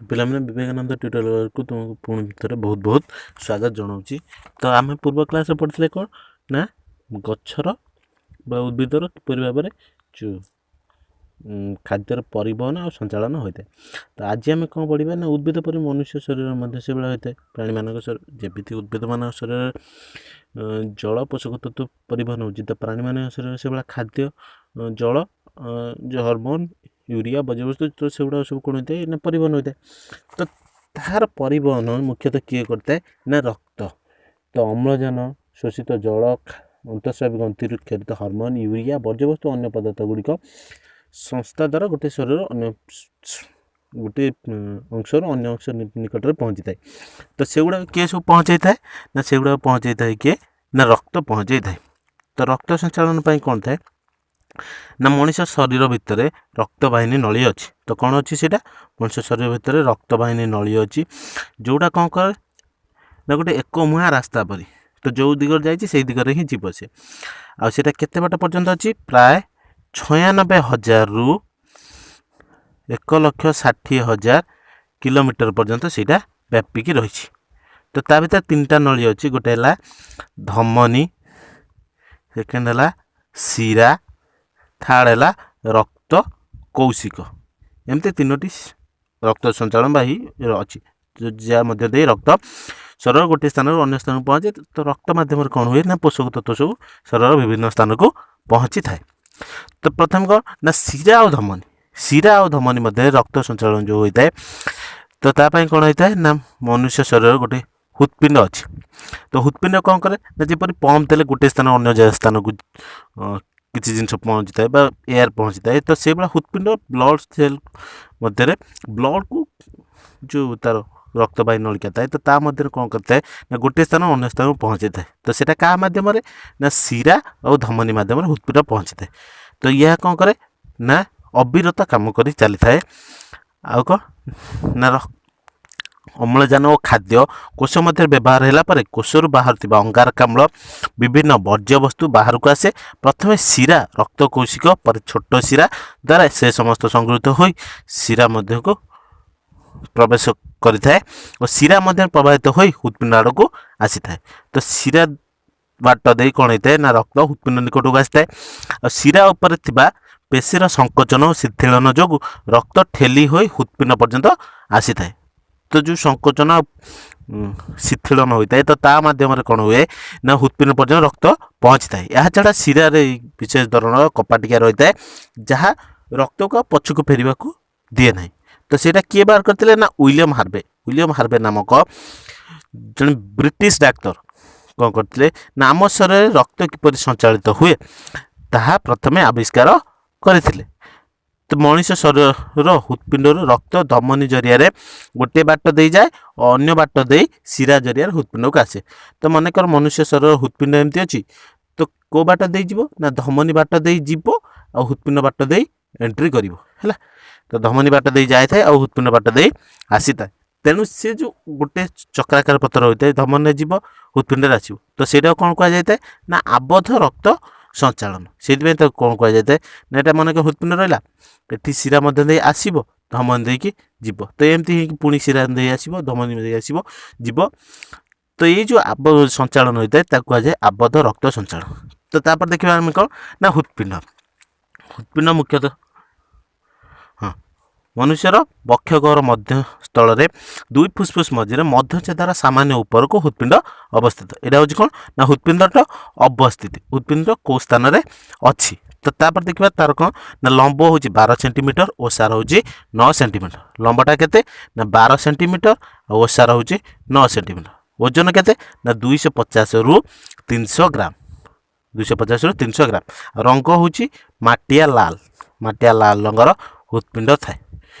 ପିଲାମାନେ, ବିବେକାନନ୍ଦ ଟ୍ୟୁଟୋରିଆଲକୁ ତୁମକୁ ପୁଣି ଥରେ ବହୁତ ବହୁତ ସ୍ୱାଗତ ଜଣାଉଛି। ତ ଆମେ ପୂର୍ବ କ୍ଲାସ୍ରେ ପଢ଼ିଥିଲେ କ'ଣ ନା ଗଛର ବା ଉଦ୍ଭିଦର କିପରି ଭାବରେ ଯେଉଁ ଖାଦ୍ୟର ପରିବହନ ଆଉ ସଞ୍ଚାଳନ ହୋଇଥାଏ। ତ ଆଜି ଆମେ କ'ଣ ପଢ଼ିବା ନା ଉଦ୍ଭିଦ ପରି ମନୁଷ୍ୟ ଶରୀର ମଧ୍ୟ ସେଭଳିଆ ହୋଇଥାଏ। ପ୍ରାଣୀମାନଙ୍କ ଶରୀର ଯେମିତି ଉଦ୍ଭିଦମାନଙ୍କ ଶରୀରରେ ଜଳ, ପୋଷକ ତତ୍ତ୍ୱ ପରିବହନ ହେଉଛି, ତ ପ୍ରାଣୀମାନଙ୍କ ଶରୀରରେ ସେଭଳିଆ ଖାଦ୍ୟ, ଜଳ, ଯେଉଁ ହରମୋନ୍, ୟୁରିଆ, ବର୍ଜ୍ୟବସ୍ତୁ, ତ ସେଗୁଡ଼ାକ ସବୁ କ'ଣ ହୋଇଥାଏ ନା ପରିବହନ ହୋଇଥାଏ। ତ ତାହାର ପରିବହନ ମୁଖ୍ୟତଃ କିଏ କରିଥାଏ ନା ରକ୍ତ। ତ ଅମ୍ଳଜାନ, ଶୋଷିତ ଜଳ, ଅନ୍ତଃସ୍ରାବୀ ଗ୍ରନ୍ଥିରୁ କ୍ଷରିତ ହରମୋନ୍, ୟୁରିଆ, ବର୍ଜ୍ୟବସ୍ତୁ, ଅନ୍ୟ ପଦାର୍ଥ ଗୁଡ଼ିକ ସଂସ୍ଥା ଦ୍ୱାରା ଗୋଟେ ଶରୀରର ଅନ୍ୟ ଗୋଟିଏ ଅଂଶରୁ ଅନ୍ୟ ଅଂଶ ନିକଟରେ ପହଞ୍ଚିଥାଏ। ତ ସେଗୁଡ଼ାକ କିଏ ସବୁ ପହଞ୍ଚାଇଥାଏ ନା ସେଗୁଡ଼ାକ ପହଞ୍ଚାଇଥାଏ କିଏ ନା ରକ୍ତ ପହଞ୍ଚାଇଥାଏ। ତ ରକ୍ତ ସଞ୍ଚାଳନ ପାଇଁ କ'ଣ ଥାଏ ନା ମଣିଷ ଶରୀର ଭିତରେ ରକ୍ତବାହିନୀ ନଳୀ ଅଛି। ତ କ'ଣ ଅଛି ସେଇଟା? ମଣିଷ ଶରୀର ଭିତରେ ରକ୍ତବାହିନୀ ନଳୀ ଅଛି, ଯେଉଁଟା କ'ଣ କରେ ନା ଗୋଟେ ଏକମୁହାଁ ରାସ୍ତା ପରି। ତ ଯେଉଁ ଦିଗରେ ଯାଇଛି, ସେଇ ଦିଗରେ ହିଁ ଯିବ ସେ। ଆଉ ସେଇଟା କେତେ ବାଟ ପର୍ଯ୍ୟନ୍ତ ଅଛି? ପ୍ରାୟ 96,000ରୁ 1,60,000 କିଲୋମିଟର ପର୍ଯ୍ୟନ୍ତ ସେଇଟା ବ୍ୟାପିକି ରହିଛି। ତ ତା ଭିତରେ ତିନିଟା ନଳୀ ଅଛି। ଗୋଟେ ହେଲା ଧମନୀ, ସେକେଣ୍ଡ ହେଲା ଶିରା, ଥାର୍ଡ଼ ହେଲା ରକ୍ତ କୌଶିକ। ଏମିତି ତିନୋଟି ରକ୍ତ ସଞ୍ଚାଳନ ବାହୀ ଅଛି, ଯାହା ମଧ୍ୟ ଦେଇ ରକ୍ତ ଶରୀର ଗୋଟିଏ ସ୍ଥାନରୁ ଅନ୍ୟ ସ୍ଥାନକୁ ପହଞ୍ଚେ। ତ ରକ୍ତ ମାଧ୍ୟମରେ କ'ଣ ହୁଏ ନା ପୋଷକ ତତ୍ତ୍ୱ ସବୁ ଶରୀରର ବିଭିନ୍ନ ସ୍ଥାନକୁ ପହଞ୍ଚିଥାଏ। ତ ପ୍ରଥମେ କ'ଣ ନା ଶିରା ଆଉ ଧମନୀ। ଶିରା ଆଉ ଧମନୀ ମଧ୍ୟରେ ରକ୍ତ ସଞ୍ଚାଳନ ଯେଉଁ ହୋଇଥାଏ, ତ ତା ପାଇଁ କ'ଣ ହେଇଥାଏ ନା ମନୁଷ୍ୟ ଶରୀରର ଗୋଟେ ହୃତ୍ପିଣ୍ଡ ଅଛି। ତ ହୃତ୍ପିଣ୍ଡ କ'ଣ କରେ ନା ଯେପରି ପମ୍ପ ଦେଲେ ଗୋଟେ ସ୍ଥାନ ଅନ୍ୟ ସ୍ଥାନକୁ କିଛି ଜିନିଷ ପହଞ୍ଚିଥାଏ ବା ଏୟାର ପହଞ୍ଚିଥାଏ, ତ ସେଇଭଳିଆ ହୃତ୍ପିଣ୍ଡ ବ୍ଲଡ଼ ସେଲ୍ ମଧ୍ୟରେ ବ୍ଲଡ଼କୁ ଯେଉଁ ତା'ର ରକ୍ତବାହୀ ନଳିକା ଥାଏ, ତ ତା ମଧ୍ୟରେ କ'ଣ କରିଥାଏ ନା ଗୋଟିଏ ସ୍ଥାନ ଅନ୍ୟ ସ୍ଥାନକୁ ପହଞ୍ଚାଇଥାଏ। ତ ସେଇଟା କାହା ମାଧ୍ୟମରେ ନା ଶିରା ଆଉ ଧମନୀ ମାଧ୍ୟମରେ ହୃତ୍ପିଣ୍ଡ ପହଞ୍ଚିଥାଏ। ତ ଏହା କ'ଣ କରେ ନା ଅବିରତ କାମ କରି ଚାଲିଥାଏ। ଆଉ କ'ଣ ନା ଅମ୍ଳଜାନ ଓ ଖାଦ୍ୟ କୋଷ ମଧ୍ୟରେ ବ୍ୟବହାର ହେଲା ପରେ କୋଷରୁ ବାହାରୁଥିବା ଅଙ୍ଗାରକାମ୍ଳ, ବିଭିନ୍ନ ବର୍ଜ୍ୟବସ୍ତୁ ବାହାରକୁ ଆସେ। ପ୍ରଥମେ ଶିରା ରକ୍ତ କୌଶିକ, ପରେ ଛୋଟ ଶିରା ଦ୍ୱାରା ସେ ସମସ୍ତ ସଂଗୃହୀତ ହୋଇ ଶିରା ମଧ୍ୟକୁ ପ୍ରବେଶ କରିଥାଏ ଓ ଶିରା ମଧ୍ୟରେ ପ୍ରବାହିତ ହୋଇ ହୃତ୍ପିଣ୍ଡ ଆଡ଼କୁ ଆସିଥାଏ। ତ ଶିରା ବାଟ ଦେଇ କ'ଣ ହେଇଥାଏ ନା ରକ୍ତ ହୃତ୍ପିଣ୍ଡ ନିକଟକୁ ଆସିଥାଏ। ଆଉ ଶିରା ଉପରେ ଥିବା ପେଶୀର ସଂକୋଚନ ଓ ଶିଥିଳନ ଯୋଗୁଁ ରକ୍ତ ଠେଲି ହୋଇ ହୃତ୍ପିଣ୍ଡ ପର୍ଯ୍ୟନ୍ତ ଆସିଥାଏ। ତ ଯେଉଁ ସଂକୋଚନ ଆଉ ଶିଥିଳନ ହୋଇଥାଏ, ତ ତା ମାଧ୍ୟମରେ କ'ଣ ହୁଏ ନା ହୃତ୍ପିଣ୍ଡ ପର୍ଯ୍ୟନ୍ତ ରକ୍ତ ପହଞ୍ଚିଥାଏ। ଏହା ଛଡ଼ା ଶିରାରେ ବିଶେଷ ଧରଣର କପାଟିକା ରହିଥାଏ, ଯାହା ରକ୍ତକୁ ଆଉ ପଛକୁ ଫେରିବାକୁ ଦିଏ ନାହିଁ। ତ ସେଇଟା କିଏ ବାହାର କରିଥିଲେ ନା ୱିଲିୟମ ହାର୍ଭେ। ୱିଲିୟମ ହାର୍ଭେ ନାମକ ଜଣେ ବ୍ରିଟିଶ ଡାକ୍ତର କ'ଣ କରିଥିଲେ ନା ଆମ ଶରୀରରେ ରକ୍ତ କିପରି ସଞ୍ଚାଳିତ ହୁଏ, ତାହା ପ୍ରଥମେ ଆବିଷ୍କାର କରିଥିଲେ। ତ ମଣିଷ ଶରୀରର ହୃତ୍ପିଣ୍ଡରୁ ରକ୍ତ ଧମନୀ ଜରିଆରେ ଗୋଟିଏ ବାଟ ଦେଇଯାଏ ଓ ଅନ୍ୟ ବାଟ ଦେଇ ଶିରା ଜରିଆରେ ହୃତ୍ପିଣ୍ଡକୁ ଆସେ। ତ ମନେକର ମନୁଷ୍ୟ ଶରୀରର ହୃତ୍ପିଣ୍ଡ ଏମିତି ଅଛି, ତ କେଉଁ ବାଟ ଦେଇ ଯିବ ନା ଧମନୀ ବାଟ ଦେଇ ଯିବ ଆଉ ହୃତ୍ପିଣ୍ଡ ବାଟ ଦେଇ ଏଣ୍ଟ୍ରି କରିବ। ହେଲା, ତ ଧମନୀ ବାଟ ଦେଇ ଯାଇଥାଏ ଆଉ ହୃତ୍ପିଣ୍ଡ ବାଟ ଦେଇ ଆସିଥାଏ। ତେଣୁ ସେ ଯେଉଁ ଗୋଟେ ଚକ୍ରାକାର ପଥର ହୋଇଥାଏ, ଧମନୀରେ ଯିବ, ହୃତ୍ପିଣ୍ଡରେ ଆସିବ। ତ ସେଇଟାକୁ କ'ଣ କୁହାଯାଇଥାଏ ନା ଆବଦ୍ଧ ରକ୍ତ ସଞ୍ଚାଳନ। ସେଇଥିପାଇଁ ତାକୁ କ'ଣ କୁହାଯାଇଥାଏ ନା ଏଇଟା ମନେକର ହୃତ୍ପିଣ୍ଡ ରହିଲା, ଏଠି ଶିରା ମଧ୍ୟ ଦେଇ ଆସିବ, ଧମନୀ ଦେଇକି ଯିବ। ତ ଏମିତି ହେଇକି ପୁଣି ଶିରା ଦେଇ ଆସିବ, ଧମନୀ ଦେଇ ଆସିବ, ଯିବ। ତ ଏଇ ଯେଉଁ ସଞ୍ଚାଳନ ହୋଇଥାଏ, ତାକୁ କୁହାଯାଏ ଆବଦ୍ଧ ରକ୍ତ ସଞ୍ଚାଳନ। ତ ତାପରେ ଦେଖିବା ଆମେ କ'ଣ ନା ହୃତ୍ପିଣ୍ଡ। ହୃତ୍ପିଣ୍ଡ ମୁଖ୍ୟତଃ ମନୁଷ୍ୟର ବକ୍ଷଗହ୍ୱର ମଧ୍ୟସ୍ଥଳରେ ଦୁଇ ଫୁସଫୁସ ମଝିରେ ମଧ୍ୟଛେଦାର ସାମାନ୍ୟ ଉପରକୁ ହୃତ୍ପିଣ୍ଡ ଅବସ୍ଥିତ। ଏଇଟା ହେଉଛି କ'ଣ ନା ହୃତ୍ପିଣ୍ଡର ଅବସ୍ଥିତି, ହୃତ୍ପିଣ୍ଡ କେଉଁ ସ୍ଥାନରେ ଅଛି। ତ ତାପରେ ଦେଖିବା ତାର କ'ଣ ନା ଲମ୍ବ ହେଉଛି 12 ସେଣ୍ଟିମିଟର, ଓସାର ହେଉଛି 9 ସେଣ୍ଟିମିଟର। ଲମ୍ବଟା କେତେ ନା 12 ସେଣ୍ଟିମିଟର ଆଉ ଓସାର ହେଉଛି 9 ସେଣ୍ଟିମିଟର। ଓଜନ କେତେ ନା 250ରୁ 300 ଗ୍ରାମ, 250ରୁ 300 ଗ୍ରାମ। ଆଉ ରଙ୍ଗ ହେଉଛି ମାଟିଆ ଲାଲ, ମାଟିଆ ଲାଲ ରଙ୍ଗର ହୃତ୍ପିଣ୍ଡ ଥାଏ।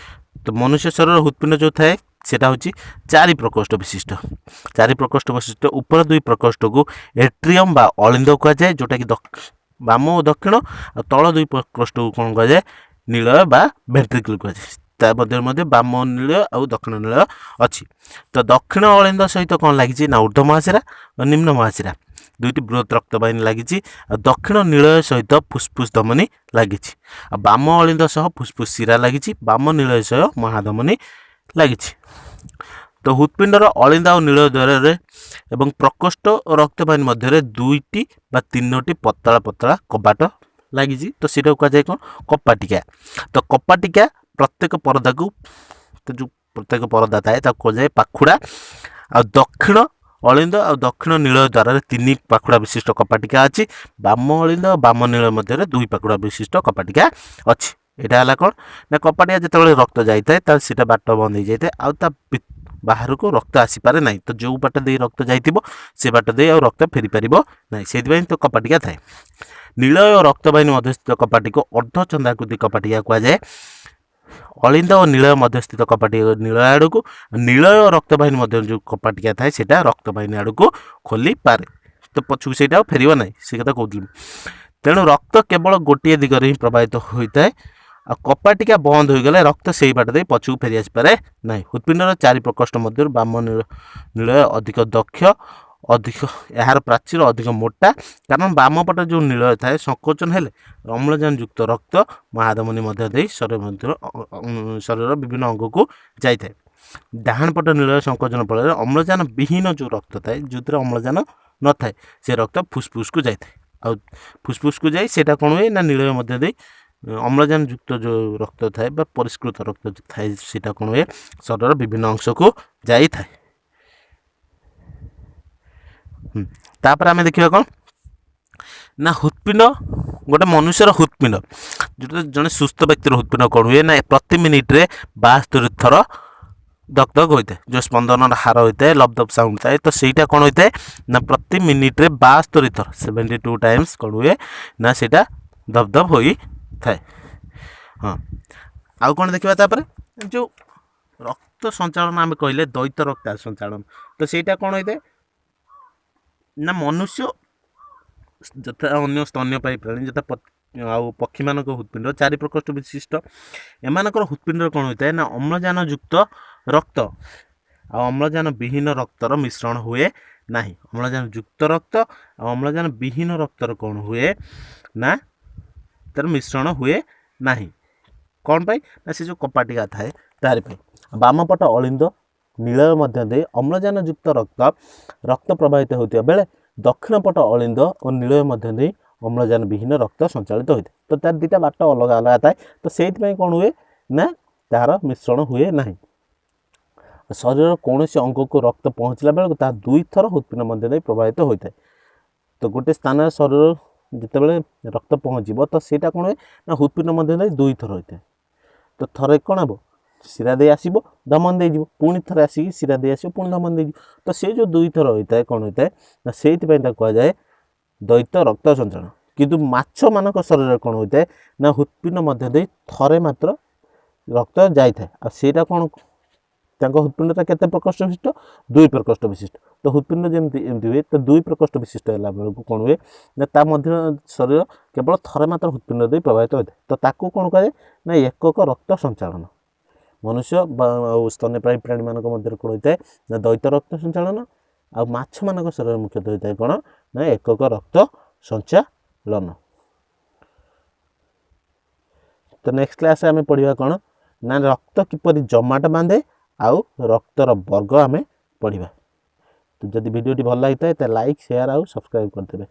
ତ ମନୁଷ୍ୟ ଶରୀରର ହୃତ୍ପିଣ୍ଡ ଯେଉଁ ଥାଏ, ସେଟା ହେଉଛି ଚାରି ପ୍ରକୋଷ୍ଠ ବିଶିଷ୍ଟ। ଚାରି ପ୍ରକୋଷ୍ଠ ବିଶିଷ୍ଟ। ଉପର ଦୁଇ ପ୍ରକୋଷ୍ଠକୁ ଏଟ୍ରିୟମ୍ ବା ଅଳିନ୍ଦ କୁହାଯାଏ, ଯେଉଁଟାକି ବାମ ଓ ଦକ୍ଷିଣ। ଆଉ ତଳ ଦୁଇ ପ୍ରକୋଷ୍ଠକୁ କ'ଣ କୁହାଯାଏ? ନିଳୟ ବା ଭେଣ୍ଟ୍ରିକଲ୍ କୁହାଯାଏ। ତା ମଧ୍ୟରେ ମଧ୍ୟ ବାମ ନିଳୟ ଆଉ ଦକ୍ଷିଣ ନିଳୟ ଅଛି। ତ ଦକ୍ଷିଣ ଅଳିନ୍ଦ ସହିତ କ'ଣ ଲାଗିଛି ନା ଉର୍ଦ୍ଧ୍ୱ ମହାଶିରା ଓ ନିମ୍ନ ମହାଶିରା, ଦୁଇଟି ବୃହତ୍ ରକ୍ତବାହିନୀ ଲାଗିଛି। ଆଉ ଦକ୍ଷିଣ ନିଳୟ ସହିତ ଫୁସଫୁସ ଧମନୀ ଲାଗିଛି। ଆଉ ବାମ ଅଳିନ୍ଦ ସହ ଫୁସଫୁସ ଶିରା ଲାଗିଛି। ବାମ ନିଳୟ ସହ ମହାଧମନୀ ଲାଗିଛି। ତ ହୃତ୍ପିଣ୍ଡର ଅଳିନ୍ଦ ଆଉ ନୀଳ ଦ୍ୱାରରେ ଏବଂ ପ୍ରକୋଷ୍ଠ ଓ ରକ୍ତବାହିନୀ ମଧ୍ୟରେ ଦୁଇଟି ବା ତିନୋଟି ପତଳା ପତଳା କବାଟ ଲାଗିଛି। ତ ସେଇଟାକୁ କୁହାଯାଏ କ'ଣ? କପାଟିକା। ତ କପାଟିକା ପ୍ରତ୍ୟେକ ପରଦାକୁ, ତ ଯେଉଁ ପ୍ରତ୍ୟେକ ପରଦା ଥାଏ, ତାକୁ କୁହାଯାଏ ପାଖୁଡ଼ା। ଆଉ ଦକ୍ଷିଣ ଅଳିନ୍ଦ ଆଉ ଦକ୍ଷିଣ ନୀଳ ଦ୍ୱାରରେ ତିନି ପାଖୁଡ଼ା ବିଶିଷ୍ଟ କପାଟିକା ଅଛି। ବାମ ଅଳିନ୍ଦ ଆଉ ବାମ ନୀଳ ମଧ୍ୟରେ ଦୁଇ ପାଖୁଡ଼ା ବିଶିଷ୍ଟ କପାଟିକା ଅଛି। ଏଇଟା ହେଲା କ'ଣ ନା କପାଟିକା ଯେତେବେଳେ ରକ୍ତ ଯାଇଥାଏ, ତାହେଲେ ସେଇଟା ବାଟ ବନ୍ଦ ହେଇଯାଇଥାଏ ଆଉ ତା ବାହାରକୁ ରକ୍ତ ଆସିପାରେ ନାହିଁ। ତ ଯେଉଁ ବାଟ ଦେଇ ରକ୍ତ ଯାଇଥିବ, ସେ ବାଟ ଦେଇ ଆଉ ରକ୍ତ ଫେରିପାରିବ ନାହିଁ। ସେଇଥିପାଇଁ ତ କପାଟିକା ଥାଏ। ନୀଳ ଓ ରକ୍ତବାହିନୀ ମଧ୍ୟସ୍ଥିତ କପାଟିକୁ ଅର୍ଦ୍ଧଚନ୍ଦ୍ରାକୃତି କପାଟିକା କୁହାଯାଏ। ଅଳିନ୍ଦ ଓ ନୀଳୟ ମଧ୍ୟସ୍ଥିତ କପାଟିକା ନୀଳୟ ଆଡ଼କୁ, ନୀଳୟ ଓ ରକ୍ତବାହିନୀ ମଧ୍ୟ ଯେଉଁ କପାଟିକା ଥାଏ, ସେଇଟା ରକ୍ତବାହିନୀ ଆଡ଼କୁ ଖୋଲିପାରେ। ତ ପଛକୁ ସେଇଟା ଆଉ ଫେରିବ ନାହିଁ, ସେ କଥା କହୁଥିଲି। ତେଣୁ ରକ୍ତ କେବଳ ଗୋଟିଏ ଦିଗରେ ହିଁ ପ୍ରବାହିତ ହୋଇଥାଏ ଆଉ କପାଟିକା ବନ୍ଦ ହୋଇଗଲେ ରକ୍ତ ସେଇ ବାଟ ଦେଇ ପଛକୁ ଫେରି ଆସିପାରେ ନାହିଁ। ହୃତ୍ପିଣ୍ଡର ଚାରି ପ୍ରକୋଷ୍ଠ ମଧ୍ୟରୁ ବାମ ନୀଳୟ ଅଧିକ ଦକ୍ଷ, ଅଧିକ ଏହାର ପ୍ରାଚୀର ଅଧିକ ମୋଟା। କାରଣ ବାମ ପଟେ ଯେଉଁ ନୀଳୟ ଥାଏ, ସଂକୋଚନ ହେଲେ ଅମ୍ଳଜାନ ଯୁକ୍ତ ରକ୍ତ ମହାଧମନୀ ମଧ୍ୟ ଦେଇ ଶରୀର ମଧ୍ୟ ଶରୀରର ବିଭିନ୍ନ ଅଙ୍ଗକୁ ଯାଇଥାଏ। ଡାହାଣ ପଟ ନୀଳୟ ସଂକୋଚନ ଫଳରେ ଅମ୍ଳଜାନ ବିହୀନ ଯେଉଁ ରକ୍ତ ଥାଏ, ଯେଉଁଥିରେ ଅମ୍ଳଜାନ ନଥାଏ, ସେ ରକ୍ତ ଫୁସଫୁସକୁ ଯାଇଥାଏ। ଆଉ ଫୁସଫୁସକୁ ଯାଇ ସେଇଟା କ'ଣ ହୁଏ ନା ନୀଳୟ ମଧ୍ୟ ଦେଇ ଅମ୍ଳଜାନ ଯୁକ୍ତ ଯେଉଁ ରକ୍ତ ଥାଏ ବା ପରିଷ୍କୃତ ରକ୍ତ ଯେଉଁ ଥାଏ, ସେଇଟା କ'ଣ ହୁଏ? ଶରୀରର ବିଭିନ୍ନ ଅଂଶକୁ ଯାଇଥାଏ। ତାପରେ ଆମେ ଦେଖିବା କ'ଣ ନା ହୃତ୍ପିଣ୍ଡ। ଗୋଟେ ମନୁଷ୍ୟର ହୃତ୍ପିଣ୍ଡ, ଯେଉଁଟା ଜଣେ ସୁସ୍ଥ ବ୍ୟକ୍ତିର ହୃତ୍ପିଣ୍ଡ କ'ଣ ହୁଏ ନା ପ୍ରତି ମିନିଟ୍ରେ 72 ଥର ଧକ୍ ଧକ୍ ହୋଇଥାଏ। ଯେଉଁ ସ୍ପନ୍ଦନର ହାର ହୋଇଥାଏ, ଲବ୍ ଦବ୍ ସାଉଣ୍ଡ ଥାଏ, ତ ସେଇଟା କ'ଣ ହୋଇଥାଏ ନା ପ୍ରତି ମିନିଟ୍ରେ 72 ଥର, 72 ଟାଇମ୍ସ କ'ଣ ହୁଏ ନା ସେଇଟା ଧପ୍ ଧପ୍ ହୋଇଥାଏ। ହଁ, ଆଉ କ'ଣ ଦେଖିବା ତାପରେ? ଯେଉଁ ରକ୍ତ ସଞ୍ଚାଳନ ଆମେ କହିଲେ ଦ୍ୱୈତ ରକ୍ତ ସଞ୍ଚାଳନ, ତ ସେଇଟା କ'ଣ ହୋଇଥାଏ ନା ମନୁଷ୍ୟ ଯଥା ଅନ୍ୟ ସ୍ତନ୍ୟପାୟୀ ପ୍ରାଣୀ ଯଥା ଆଉ ପକ୍ଷୀମାନଙ୍କ ହୃତ୍ପିଣ୍ଡ ଚାରି ପ୍ରକୋଷ୍ଠ ବିଶିଷ୍ଟ। ଏମାନଙ୍କର ହୃତ୍ପିଣ୍ଡରେ କ'ଣ ହୋଇଥାଏ ନା ଅମ୍ଳଜାନ ଯୁକ୍ତ ରକ୍ତ ଆଉ ଅମ୍ଳଜାନ ବିହୀନ ରକ୍ତର ମିଶ୍ରଣ ହୁଏ ନାହିଁ। ଅମ୍ଳଜାନ ଯୁକ୍ତ ରକ୍ତ ଆଉ ଅମ୍ଳଜାନ ବିହୀନ ରକ୍ତର କ'ଣ ହୁଏ ନା ତାର ମିଶ୍ରଣ ହୁଏ ନାହିଁ। କ'ଣ ପାଇଁ ନା ସେ ଯେଉଁ କପାଟିକା ଥାଏ ତାରି ପାଇଁ। ବାମ ପଟ ଅଳିନ୍ଦ ନୀଳୟ ମଧ୍ୟ ଦେଇ ଅମ୍ଳଜାନ ଯୁକ୍ତ ରକ୍ତ ରକ୍ତ ପ୍ରବାହିତ ହେଉଥିବା ବେଳେ ଦକ୍ଷିଣ ପଟ ଅଳିନ୍ଦ ଓ ନୀଳୟ ମଧ୍ୟ ଦେଇ ଅମ୍ଳଜାନ ବିହୀନ ରକ୍ତ ସଞ୍ଚାଳିତ ହୋଇଥାଏ। ତ ତାର ଦୁଇଟା ବାଟ ଅଲଗା ଅଲଗା ଥାଏ। ତ ସେଇଥିପାଇଁ କ'ଣ ହୁଏ ନା ତାହାର ମିଶ୍ରଣ ହୁଏ ନାହିଁ। ଶରୀରର କୌଣସି ଅଙ୍ଗକୁ ରକ୍ତ ପହଞ୍ଚିଲା ବେଳକୁ ତାହା ଦୁଇଥର ହୃତ୍ପିଣ୍ଡ ମଧ୍ୟ ଦେଇ ପ୍ରବାହିତ ହୋଇଥାଏ। ତ ଗୋଟେ ସ୍ଥାନରେ ଶରୀର ଯେତେବେଳେ ରକ୍ତ ପହଞ୍ଚିବ, ତ ସେଇଟା କ'ଣ ହୁଏ ନା ହୃତ୍ପିଣ୍ଡ ମଧ୍ୟ ଦେଇ ଦୁଇଥର ହୋଇଥାଏ। ତ ଥରେ କ'ଣ ହେବ? ଶିରା ଦେଇ ଆସିବ, ଧମନୀ ଦେଇଯିବ। ପୁଣି ଥରେ ଆସିକି ଶିରା ଦେଇ ଆସିବ, ପୁଣି ଧମନୀ ଦେଇଯିବ। ତ ସେ ଯେଉଁ ଦୁଇଥର ହୋଇଥାଏ, କ'ଣ ହୋଇଥାଏ ନା ସେଇଥିପାଇଁ ତାକୁ କୁହାଯାଏ ଦ୍ୱୈତ ରକ୍ତ ସଞ୍ଚାଳନ। କିନ୍ତୁ ମାଛମାନଙ୍କ ଶରୀରରେ କ'ଣ ହୋଇଥାଏ ନା ହୃତ୍ପିଣ୍ଡ ମଧ୍ୟ ଦେଇ ଥରେ ମାତ୍ର ରକ୍ତ ଯାଇଥାଏ। ଆଉ ସେଇଟା କ'ଣ? ତାଙ୍କ ହୃତ୍ପିଣ୍ଡଟା କେତେ ପ୍ରକୋଷ୍ଠ ବିଶିଷ୍ଟ? ଦୁଇ ପ୍ରକୋଷ୍ଠ ବିଶିଷ୍ଟ। ତ ହୃତ୍ପିଣ୍ଡ ଯେମିତି ଏମିତି ହୁଏ, ତ ଦୁଇ ପ୍ରକୋଷ୍ଠ ବିଶିଷ୍ଟ ହେଲା ବେଳକୁ କ'ଣ ହୁଏ ନା ତା ମଧ୍ୟ ଶରୀର କେବଳ ଥରେ ମାତ୍ର ହୃତ୍ପିଣ୍ଡ ଦେଇ ପ୍ରବାହିତ ହୋଇଥାଏ। ତ ତାକୁ କ'ଣ କୁହାଯାଏ ନା ଏକକ ରକ୍ତ ସଞ୍ଚାଳନ। ମନୁଷ୍ୟ ବା ଆଉ ସ୍ତନ୍ୟପାୟୀ ପ୍ରାଣୀମାନଙ୍କ ମଧ୍ୟରେ କ'ଣ ହୋଇଥାଏ ନା ଦ୍ୱୈତ ରକ୍ତ ସଞ୍ଚାଳନ। ଆଉ ମାଛମାନଙ୍କ ଶରୀରରେ ମୁଖ୍ୟତଃ ହୋଇଥାଏ କ'ଣ ନା ଏକକ ରକ୍ତ ସଞ୍ଚାଳନ। ତ ନେକ୍ସଟ କ୍ଲାସ୍ରେ ଆମେ ପଢ଼ିବା କ'ଣ ନା ରକ୍ତ କିପରି ଜମାଟ ବାନ୍ଧେ ଆଉ ରକ୍ତର ବର୍ଗ ଆମେ ପଢ଼ିବା। ତ ଯଦି ଭିଡ଼ିଓଟି ଭଲ ଲାଗିଥାଏ, ତାହେଲେ ଲାଇକ୍, ସେୟାର ଆଉ ସବସ୍କ୍ରାଇବ୍ କରିଦେବେ।